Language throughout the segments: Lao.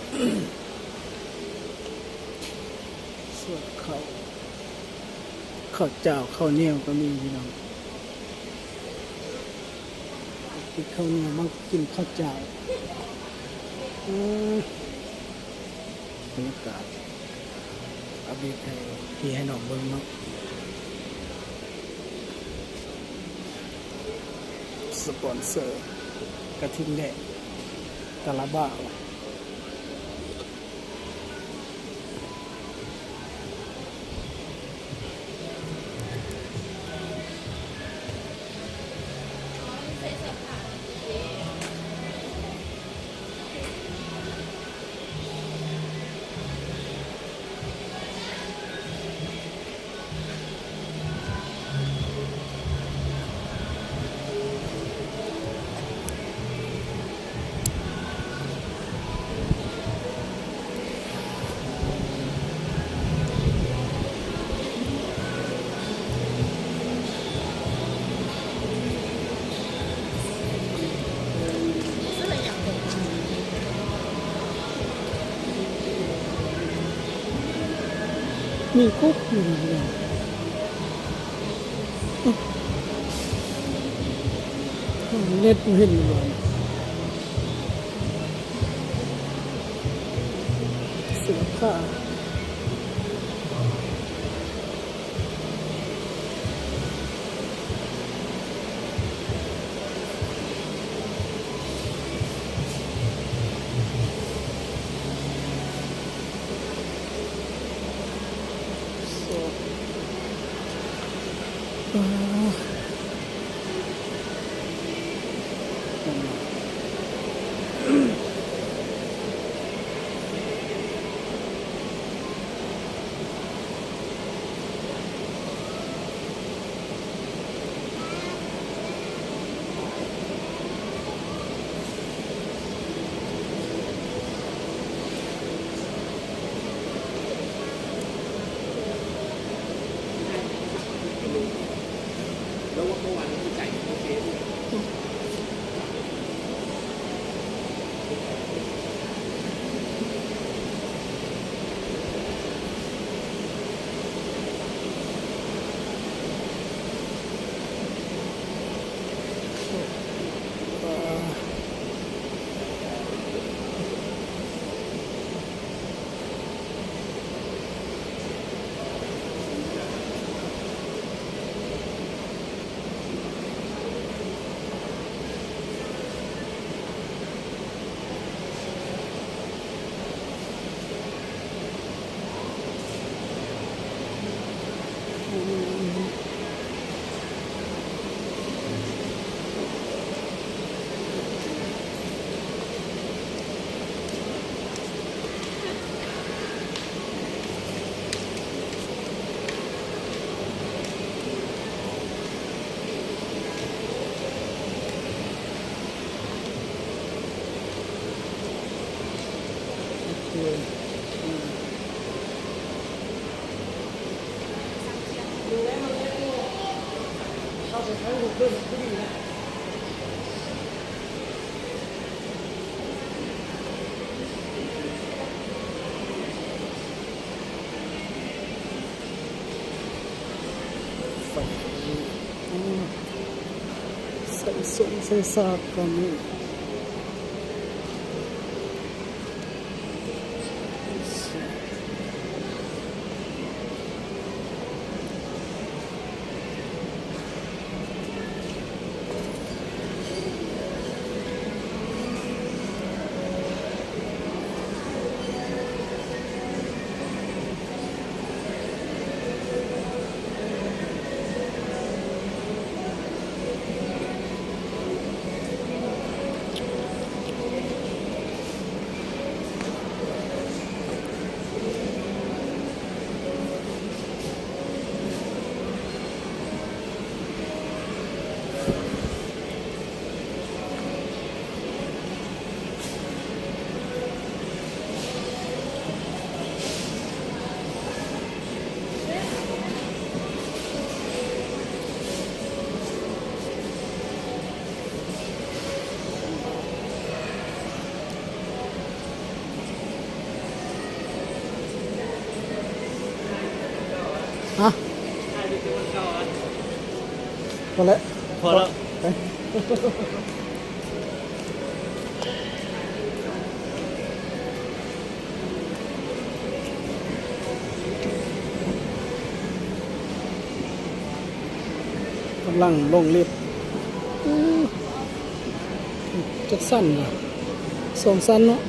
ສ່ວນເຂົ້າ ເຂົ້າຈ້າວເຂົ້າໜຽວກໍມີພີ່ນ້ອງ ກິນເຂົ້າໜຽວ ມັກກິນເຂົ້າຈ້າວ. ອືມ ບັນຍາກາດອັບເດດໃຫ້ພີ່ໃຫ້ນ້ອງເບິ່ງເນາະ. ສະປອນເຊີ ກະທິນແດງ ຕາລາບ້າ. ມີກົບຢູ່ນີ້ພີ່ນ້ອງ ເນັດບໍ່ເຫັນຢູ່ບ່ອນ ເສື້ອຜ້າ. ໃສ່ສົງໃສ່ສາກກໍມີ. ພໍແລ້ວ ພໍແລ້ວ ໄປ ກຳລັງລົງລິບ ອື ຈັກຊັ້ນວະ ສອງຊັ້ນເນາະ.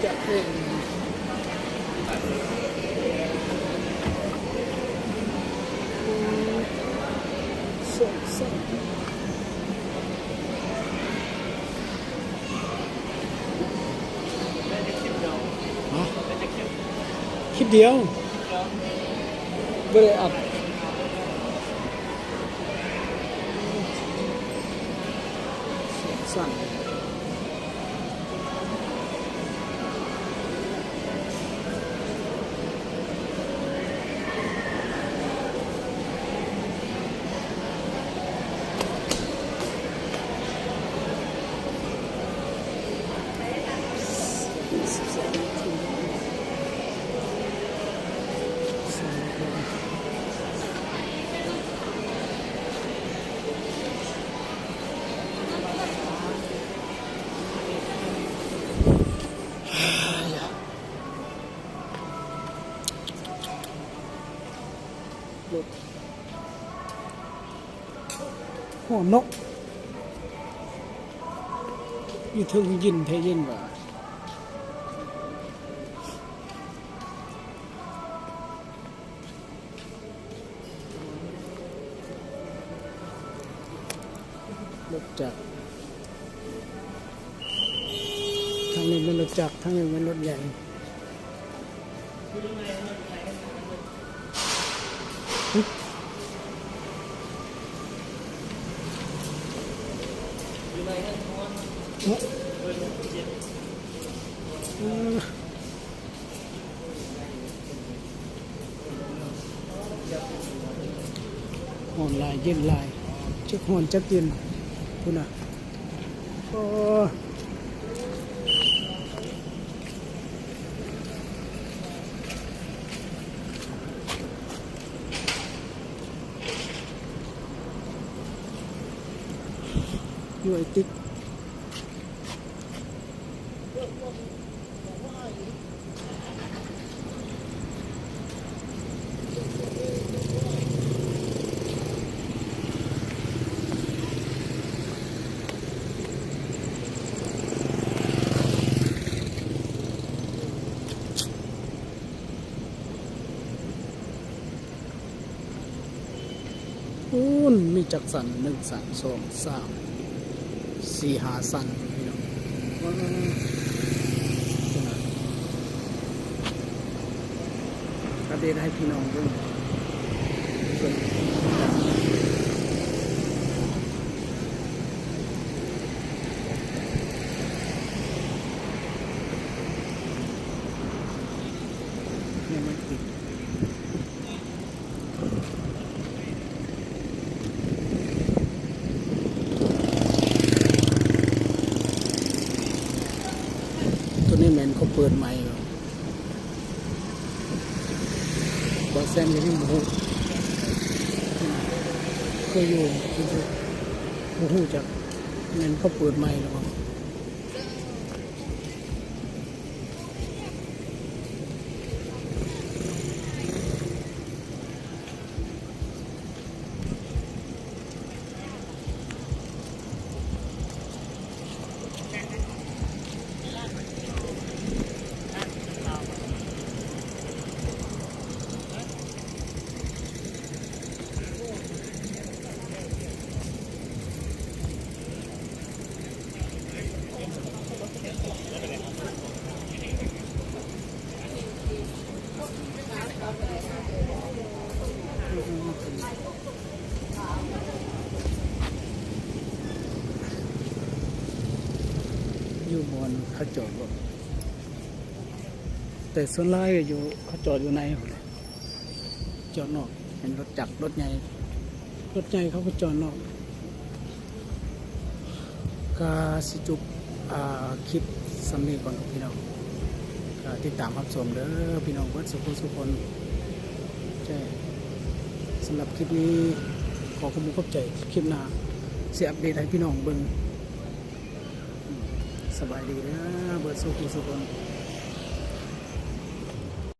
ຈະເປັນ ສອງສາມ ຮະ ຄລິບດຽວ ບໍ່ໄດ້ອັດ ສັ້ນ. ລົດ ຮ້ອນເນາະ ຢູ່ເທິງເຢັນແທ້ເຢັນວ່າ. ລົດຈັກ ທາງນີ້ແມ່ນລົດຈັກ ທາງນີ້ແມ່ນລົດໃຫຍ່. ຮ້ອນຫຼາຍເຢັນຫຼາຍ ຈັກຮ້ອນຈັກເຢັນພຸ້ນນະ. ໂອ້ ຢູ່ໄອຕິກ. ປູ້ນ ມີຈັກຊັ້ນ ໜຶ່ງຊັ້ນ ສອງ ສາມ ສີ່ ຫ້າຊັ້ນ ພີ່ນ້ອງ. ອັບເດດໃຫ້ພີ່ນ້ອງເບິ່ງ. ໂຕນີ້ແມ່ນເຂົາເປີດໃໝ່ ບ່າວແຊມກໍຍັງບໍ່ຮູ້ ເຄີຍຢູ່ ບໍ່ຮູ້ຈັກ ແມ່ນເຂົາເປີດໃໝ່ຫຼືບໍ່. ໂ ບ່ອນເຂົາຈອດລົດ ແຕ່ສ່ວນຫຼາຍກໍຢູ່ ເຂົາຈອດຢູ່ໃນພຸ້ນແຫຼະ ຈອດນອກ ເຫັນລົດຈັກ ລົດໃຫຍ່ ລົດໃຫຍ່ເຂົາກໍຈອດນອກ. ກະຊິຈົບ ອ່າ ຄລິບສ່ຳນີ້ກ່ອນພີ່ນ້ອງ ກະຕິດຕາມຮັບຊົມເດີພີ່ນ້ອງເບິດສູ່ຜູ້ສູ່ຄົນ. ສຳລັບຄລິບນີ້ ຂໍຂອບອົກຂອບໃຈ ຄລິບໜ້າຊິອັບເດດໃຫ້ພີ່ນ້ອງເບິ່ງ. ສະບາຍດີເດີເບິດສູ່ຜູ້ສູ່ຄົນ.